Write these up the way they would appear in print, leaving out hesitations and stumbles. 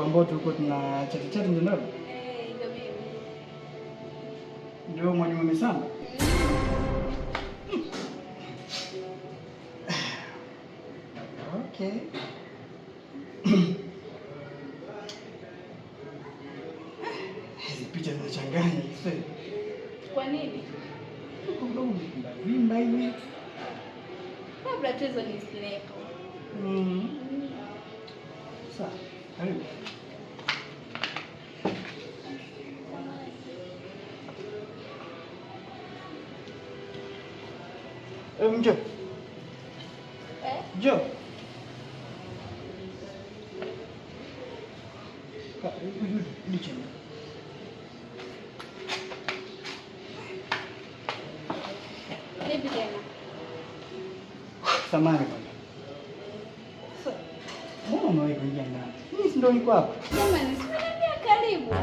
ambao tulikuwa tuna chat chat mtandaoni? Eh, ndio mimi. Ndio Mwalimu Misamba? Okay. Hizi picha zinachanganya sasa. Kwa nini? Uko mdomo vimba vimba hivi. Labda tu hizo ni snap. Sawa, karibu. Njoo. Eh? Njoo. Rudi chini. Vipi tena? Samahani bwana. Sasa, mbona umewahi kuingia ndani? Mimi si ndio niko hapa. Jamani, si umeniambia karibu.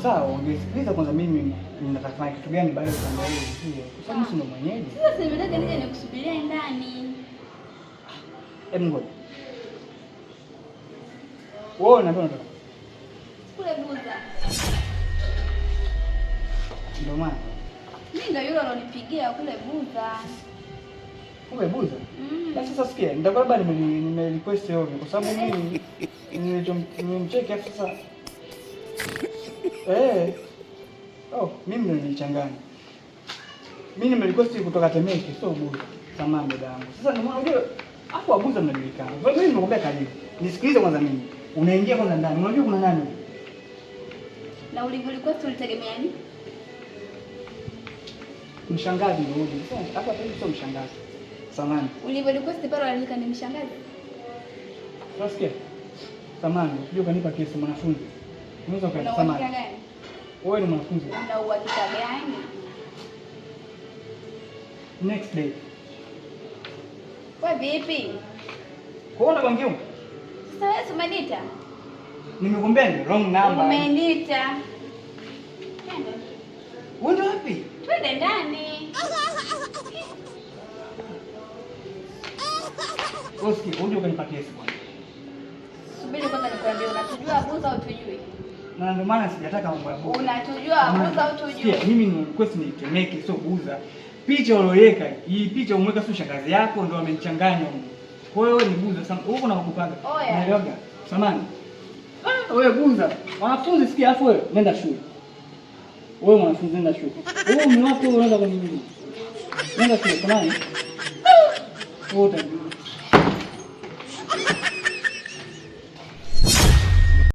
Sawa, ungesikiliza kwanza mimi ninataka kufanya kitu gani baada ya kuangalia hiyo. Kwa sababu mimi si ndo mwenyeji. Sasa si nimetaka nije nikusubirie ndani. Hebu ngoja. Wewe unaambia unataka. Kule Buza. Ndio maana. Mimi ndio yule alonipigia kule Buza. Kule Buza? Mm. Na sasa sikia, nitakuwa labda nime request ovyo kwa sababu mimi nilimcheki afu sasa Oh, mimi ndio nilichanganya. Mimi nime request kutoka Temeke, sio Buza. Samahani dada yangu. Sasa ndio maana unajua hapo Abuza mnajulikana. Kwa hiyo mimi nimekwambia karibu. Nisikilize kwanza mimi. Unaingia kwanza ndani. Unajua kuna nani? Na ulivyo request ulitegemea nini? Mshangazi ndio huyu. Sasa hapa tu sio mshangazi. Samahani. Ulivyo request pale walika ni mshangazi. Sasa sikia. Samahani, usije ukanipa kesi mwanafunzi. Unaweza Una ukanipa uhakika samahani. gani? Wewe ni mwanafunzi. Una uhakika gani? Next day. Wewe vipi? Kwa hiyo unapangia huko? Sasa wewe umeniita? Nimekuambia ni wrong number. Umeniita. Twende. Uende wapi? Twende ndani. Wewe sikia, uje ukanipa kesi bwana. Subiri kwanza nikwambie, unatujua Buza au tujui? Na ndio maana sijataka mambo ya Buza. Unatujua Buza au tujui? Sikia, mimi ni request ni Temeke sio Buza. Picha ulioweka, hii picha umeweka sio shangazi yako ndio amenichanganya huko. Kwa hiyo ni Buza. Sasa huko nakupaga. Oya. Unaelewaga? Samahani. Wewe Buza, wanafunzi sikia, afu wewe nenda shule. Wewe mwanafunzi nenda shule. Wewe mume wako unaweza kuninyima. Nenda shule, samahani. Wewe utajua.